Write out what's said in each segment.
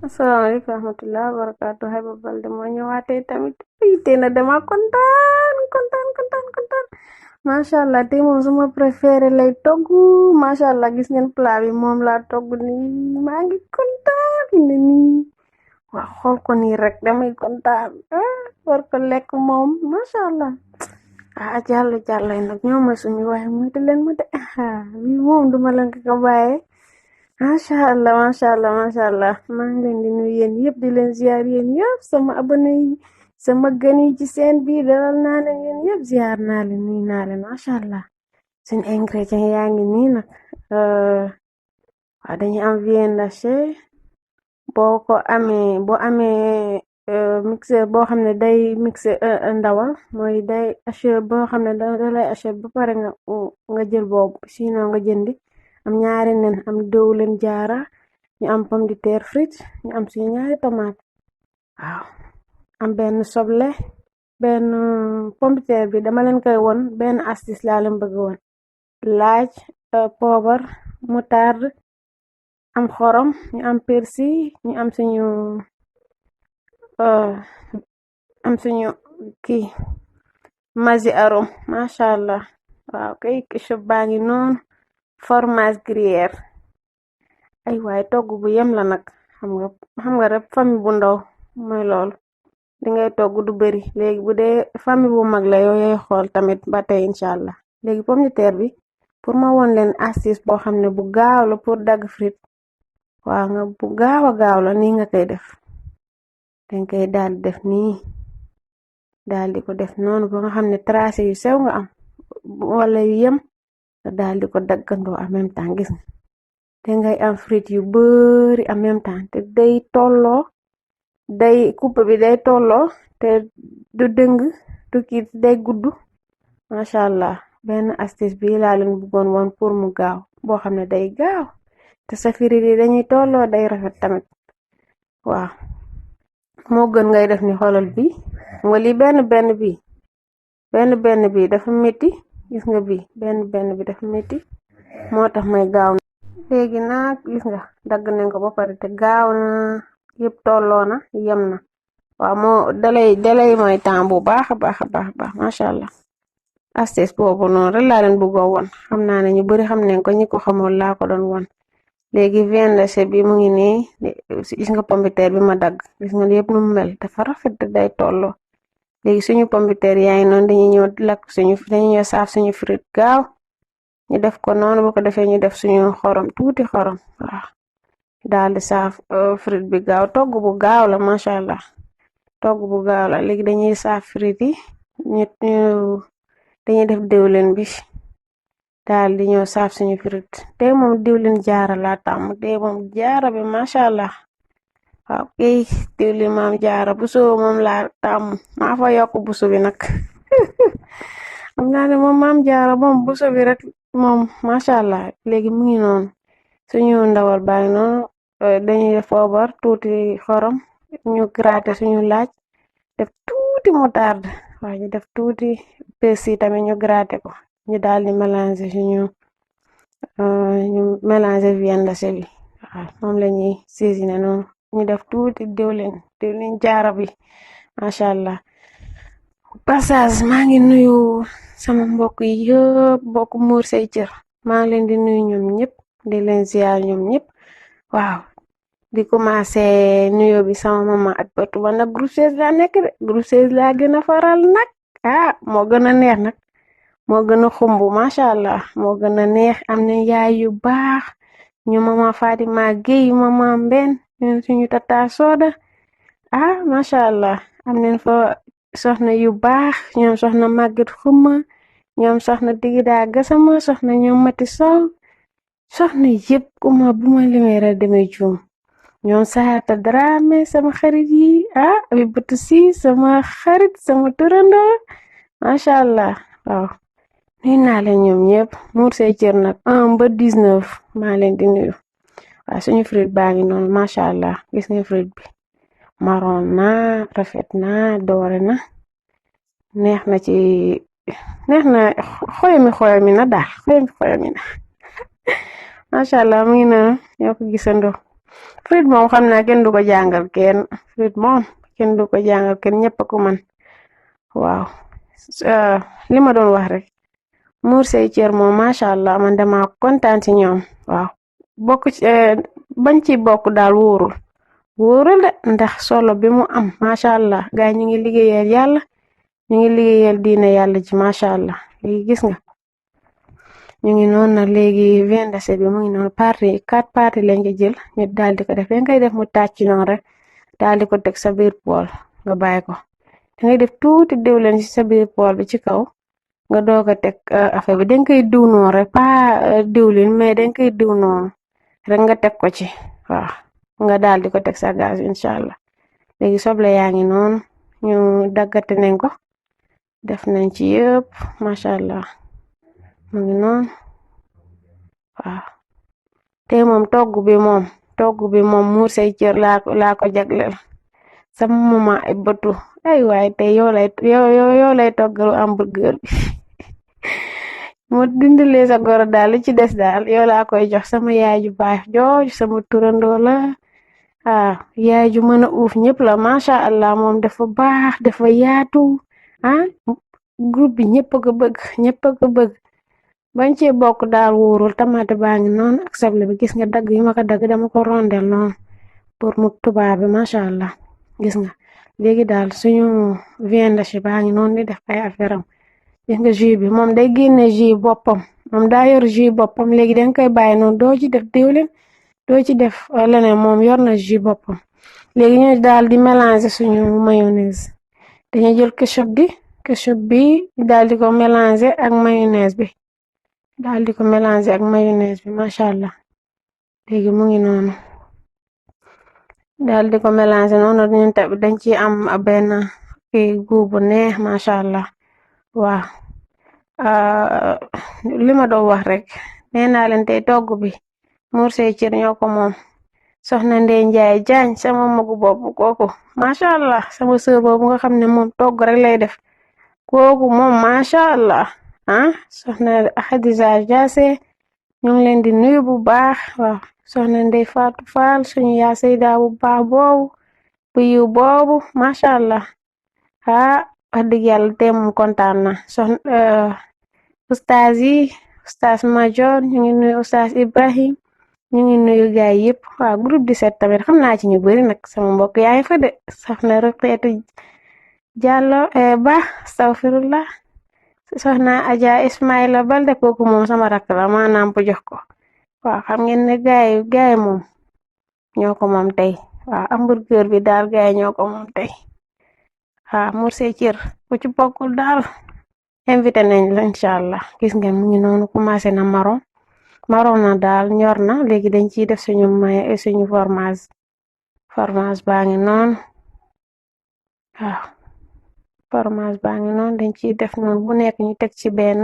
Assalamualaikum warahmatullahi wabarakatuh. Hai Babal de moo ñëwaatee tamit. Ay tey na dama kontaan kontaan kontaan kontaan. Masha Allah tey moom sama préféré lay togg. Masha Allah gis ngeen plat bi moom laa togg nii. Maa ngi kontaan fi ne nii. Waa xool ko nii rek damay kontaan. War ko lekk moom. Masha Allah. Jàll jàll nag ñoo ma suñu waaye moytu leen ma de. Bii moom duma leen ko bàyyee. Masha Allah, masha Allah. Maa ngi leen di nuyu yéen yëpp di leen ziar yéen yëpp sama abonné yi sama gan yi ci seen biir dalal naa leen yéen yëpp ziar naa leen nuyu naa leen masha Allah. Seen ingrédients yaa ngi nii nag. Waaw dañuy am viande hachée boo amee mixeur boo xam ne day mixé ndawal mooy day haché boo xam ne da lay haché ba pare nga jël boobu sinon nga jëndi am ñaari nen am diwlin jaara ñu am pomme de terre frite ñu am suñu ñaari tomate waaw am benn soble benn pomme de terre bi dama leen koy won benn astuce laa leen bëgg woon laaj poobar moutarde am xorom ñu am persil ñu euh, am suñu kii masi arom masha Allah waaw kay ketchup baa ngi noonu fromage gruyère ay waay togg bu yem la nag xam nga rek famille bu ndaw mooy loolu li ngay togg du bari léegi bu dee famille bu mag la yow yay xool tamit ba tey incha allah léegi pomme de terre bi pour ma won leen astuce boo xam ne bu gaaw la pour dagg frite waaw nga bu gaaw a gaaw la nii nga koy def dañ koy daal di def nii daal di ko def noonu ba nga xam ne tracé yu sew nga am wala yu yem nga daal di ko daggandoo en même temps gis nga te ngay am frite yu bari en même temps te day tolloo coupe bi day tolloo te du dëng du kii day gudd masha Allah benn astuce bi laa leen bëggoon woon pour mu gaaw boo xam ne day gaaw te sa frite yi dañuy tolloo day rafet tamit waaw moo gën ngay def ni xoolal bi nga li benn bi dafa metti gis nga bi benn bi dafa metti moo tax may gaaw léegi nag gis nga dagg nañ ko ba pare te gaaw na yëpp tolloo na yem na waaw moo dalay mooy temps bu baax a baax masha Allah astuce boobu noonu rek laa leen bëggoo woon xam naa ne ñu bari xam nañ ko ñi ko xamul laa ko doon woon léegi viande hachée bi mu ngi nii gis nga pomme de terre bi ma dagg gis nga yëpp nu mu mel dafa rafet day tolloo léegi suñu pomme de terre yaa ngi noonu dañuy ñëw saaf suñu frite gaaw ñu def ko noonu bu ko defee ñu def suñu xorom tuuti xorom waaw daal di saaf frite bi gaaw togg bu gaaw la masha Allah togg bu gaaw la léegi dañuy saaf frite yi dañuy def diwlin bi daal di ñëw saaf suñu frite te moom diwlin jaara laa tàmm te moom jaara bi masha Allah waaw kay diwlin maam jaara buso moom laa tàmm maa fa yokk buso bi nag xam naa ne moom maam jaara moom buso bi rek moom masha Allah léegi mu ngi noonu suñu ndawal baa ngi noonu dañuy def poobar tuuti xorom ñu gratter suñu laaj def tuuti moutarde waaw ñu def tuuti persil tamit ñu gratter ko ñu daal di mélanger ñu mélanger viande hachée bi waaw moom lañuy saisiner noonu ñu def tuuti diwlin jaara bi masha Allah passage maa ngi nuyu sama mbokk yi yëpp mbokk muur say cër maa ngi leen di nuyu ñoom ñëpp di leen ziar ñoom ñëpp waaw di commencé nuyo bi sama mama ak batu ba nag groupe 16 laa nekk de groupe 16 laa gën a faral nag moo gën a neex nag moo gën a xumb masha Allah moo gën a neex am na yaay yu baax ñu mama Fatima Gueye mama Mben ñun suñu tata Soda masha Allah am nañ fa soxna yu baax ñoom soxna Maguette Xuma ñoom soxna Digida Gassama soxna ñoom Mati Sow soxna yëpp kuma bu ma limee rek demee juum ñoom Saata Dramé sama xarit yi abi bëtu si sama xarit sama turandoo masha Allah waaw nuyu naa leen ñoom ñëpp muur say cër nag 1 ba 19 maa leen di nuyu waaw suñu frite baa ngi noonu masha Allah gis nga frite bi marron na rafet na doore na neex na xoyomi na daal xoyomi na masha Allah mu ngi noonu ñoo ko gisandoo Frit moom xam naa kenn du ko jàngal kenn frit moom kenn du ko jàngal kenn ñëpp ko man waaw li ma doon wax rek muur say cër moom macha allah man dama kontaan ci ñoom waaw bokk ci bañ ci bokk daal wóorul de ndax solo bi mu am macha allah gaay ñu ngi liggéeyal yàlla ñu ngi liggéeyal diine yàlla ji macha allah léegi gis nga ñu ngi noonu nag léegi vendase bi mu ngi noonu quatre parti lañ ko jël ñu daal di ko def dañ koy def mu tàcc noonu rek daal di ko teg sa biir pool nga bàyyi ko da ngay def tuuti diwlin ci sa biir pool bi ci kaw nga doog a teg affaire bi dañ koy diw noonu rek pas diwlin mais dañ koy diw noonu rek nga teg ko ci waaw nga daal di ko teg sa gaz incha allah léegi soble yaa ngi noonu ñu daggate nañ ko def nañ ci yëpp macha allah mu ngi noonu waaw te moom togg bi moom muur say cër laa ko jagleel sama mama ay bëtu ay waay te yow lay toggalu hamburger bi mu dindilee sa goro daal li ci des daal yow laa koy jox sama yaay ju baax jooju sama turandoo la yaay ju mën a uuf ñëpp la macha allah moom dafa baax dafa yaatu groupe bi ñëpp ko bëgg bañ ci bokk daal wóorul tamaate baa ngi noonu ak soble bi gis nga dagg yi ma ko dagg dama ko rondel noonu pour mu tubaab bi macha allah gis nga léegi daal suñu viande hachée baa ngi noonu di def ay affaire am gis nga jus bi moom day génne jus boppam moom daa yor jus boppam léegi dañ koy bàyyi noonu doo ci def diwlin doo ci def leneen moom yor na jus boppam léegi ñu daal di mélanger suñu mayonnaise dañu jël ketchup bi daal di ko mélanger ak mayonnaise bi macha allah léegi mu ngi noonu daal di ko mélanger noonu ñun tamit dañ ci am benn goût bu neex macha allah waaw li ma doon wax rek nee naa leen tey togg bi muur say cër ñoo ko moom soxna Ndey Njaay Jaañ sama magu bopp kooku macha allah sama sœur boobu nga xam ne moom togg rek lay def kooku moom macha allah soxna Xadija Jaase ñu ngi leen di nuyu bu baax waaw soxna Ndey Faatu Faal suñu yaa Sayda bu baax boobu bu yiw boobu macha allah wax dëgg yàlla tey moom kontaan na ustaas yi ustaas Major ñu ngi nuyu ustaas Ibrahim ñu ngi nuyu gaay yëpp waaw groupe 17 tamit xam naa ci ñu bari nag sama mbokk yaay fa de soxna Ruqeetu Jàllo ba astafirullah soxna Aja Ismaila Balde kooku moom sama rakk la maanaam bu jox ko waaw xam ngeen ne gaay moom ñoo ko moom tey waaw hamburger bi daal gaay ñoo ko moom tey muur say cër ku ci bokkul daal invité nañ la incha allah gis ngeen mu ngi noonu commencé na maron na daal ñor na léegi dañ ciy def suñu fromage baa ngi noonu fromage baa ngi noonu dañ ciy def noonu bu nekk ñu teg ci benn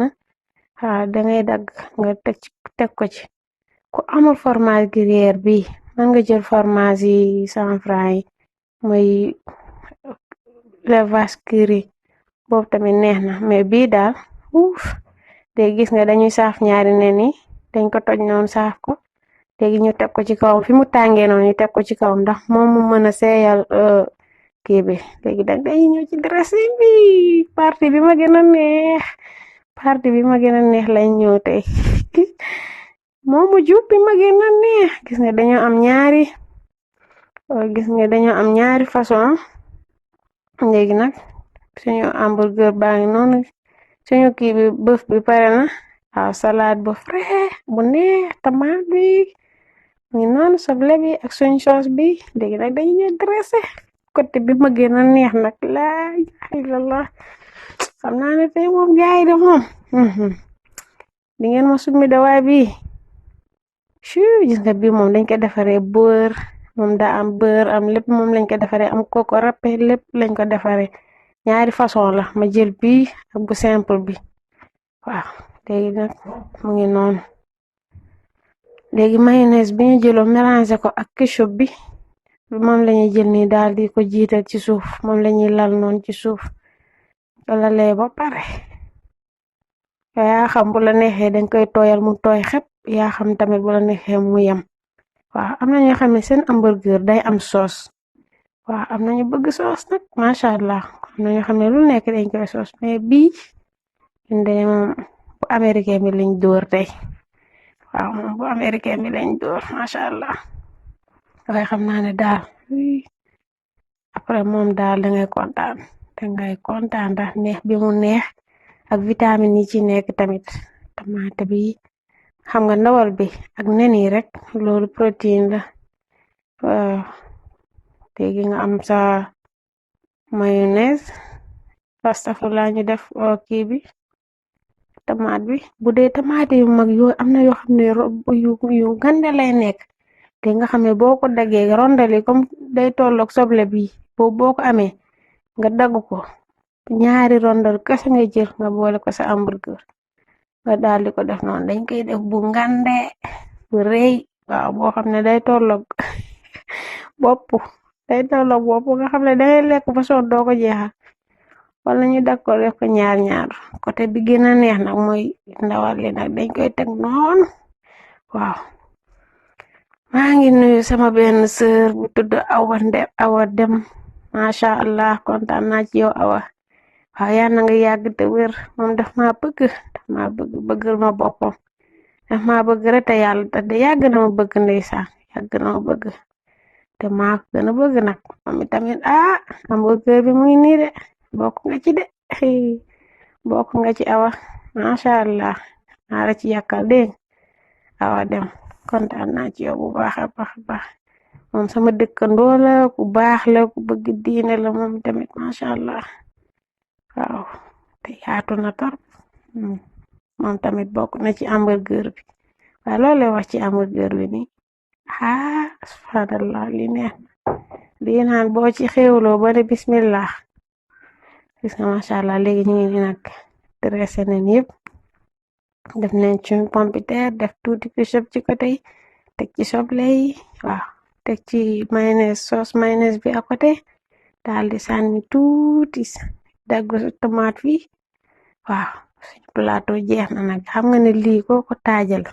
dangay dagg nga teg ko ci ku amul fromage gruyère bi man nga jël fromage yi 100 francs yi mooy le vache qui rit boobu tamit neex na mais bii daal léegi gis nga dañuy saaf ñaari nen yi dañ ko toj noonu saaf ko léegi ñu teg ko ci kawam fi mu tàngee noonu ñu teg ko ci kawam ndax moom mu mën a seeyal kii bi léegi dañuy ñëw ci dressing bi partie bi ma gën a neex lañ ñëw tey moomu jub bi ma gën a neex gis nga dañoo am ñaari façon léegi nag suñu hamburger baa ngi noonu suñu kii bi bëf bi pare na salade bu frais bu neex tomate bi ngi noonu soble bi ak suñu sauce bi léegi nag dañu ñëw dressé côté bi ma gën a neex nag laa ilallah xam naa ne tey moom gaay de moom di ngeen ma summi de waay bi gis nga bi moom dañ ko defaree beurre moom daa am beurre am lépp moom lañ ko defaree am coco râpé lépp lañ ko defaree ñaari façon la ma jël bi ak bu simple bi waaw léegi nag mu ngi noonu léegi mayonnaise bi ñu jëloo mélangé ko ak ketchup bi moom lañuy jël nii daal di ko jiital ci suuf moom lañuy lal noonu ci suuf wala lee ba pare yaa xam bu la neexee dañ koy tooyal mu tooy xep yaa xam tamit bu la neexee mu yem waaw am na ñoo xam ne seen hamburger day am sauce waaw am na ñu bëgg sauce nag macha allah am na ñoo xam ne lu nekk dañ koy sauce mais bii ñun de moom bu américain bi lañ dóor tey waaw moom bu américain bi lañ dóor macha allah waaye xam naa ne daal après moom daal dangay kontaan ndax neex bi mu neex ak vitamine yi ci nekk tamit tamaate bi xam nga ndawal bi ak nen yi rek loolu protéine la waaw léegi nga am sa mayonnaise astafurlah ñu def kii bi tamaate bi bu dee tamaate yu mag yoo am na yoo xam ne yu gande lay nekk te nga xam ne boo ko daggee rondali comme day tolloog soble bi boo ko amee nga dagg ko ñaari rondal kese nga jël nga boole ko sa hamburger nga daal di ko def noonu dañ koy def bu ngande bu rëy waaw boo xam ne day tolloog bopp nga xam ne dangay lekk ba soon doo ko jeexal wala ñu dag ko def ko ñaar côté bi gën a neex nag mooy ndawal li nag dañ koy teg noonu waaw maa ngi nuyu sama benn sœur bu tudd Awa Dem macha allah kontaan naa ci yow Awa waaw yal na nga yàgg te wér moom daf ma bëggal ma boppam daf ma bëgg rek te yàlla te de yàgg na ma bëgg ndeysaan yàgg na ma bëgg te maa ko gën a bëgg nag moom itamit hamburger bi mu ngi nii de bokk nga ci de bokk nga ci Awa macha allah naa la ci yàkkal dégg Awa Dem kontaan naa ci yow bu baax a baax moom sama dëkkandoo la ku baax la ku bëgg diine la moom tamit macha allah waaw te yaatu na torop moom tamit bokk na ci hamburger bi waaye loolu lay wax ci hamburger bi nii subhanallah li neex di naan boo ci xewloo ba ne bismillah gis nga macha allah léegi ñu ngi nag dressé nañ yëpp def nañ ci pompiteer def tuuti ketchup ci côté yi teg ci soble yi waaw teg ci sauce mayonnaise bi à côté daal di sànni tuuti dagg tomate fi waaw suñu plateau jeex na nag xam nga ne lii ko taajal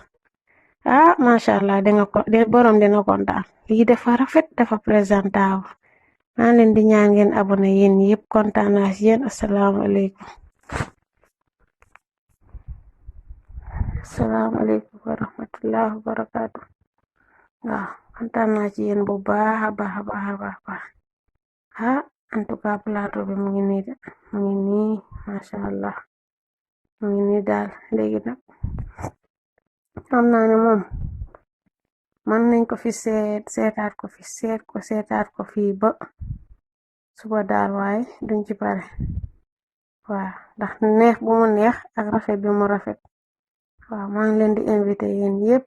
macha allah borom dina kontaan lii dafa rafet dafa présentable maa leen di ñaan ngeen abonné yéen yëpp kontaan naa ci yéen asalaamaaleykum wa rahmatullahi wa barakaatu waaw kontaan naa ci yéen bu baax a baax en tout cas plateau bi mu ngi nii de mu ngi nii macha allah mu ngi nii daal léegi nag xam naa ne moom mën nañ ko fi seetaat ko fi ba suba daal waaye duñ ci pare waaw ndax neex bu mu neex ak rafet bi mu rafet waaw maa ngi leen di invité yéen yépp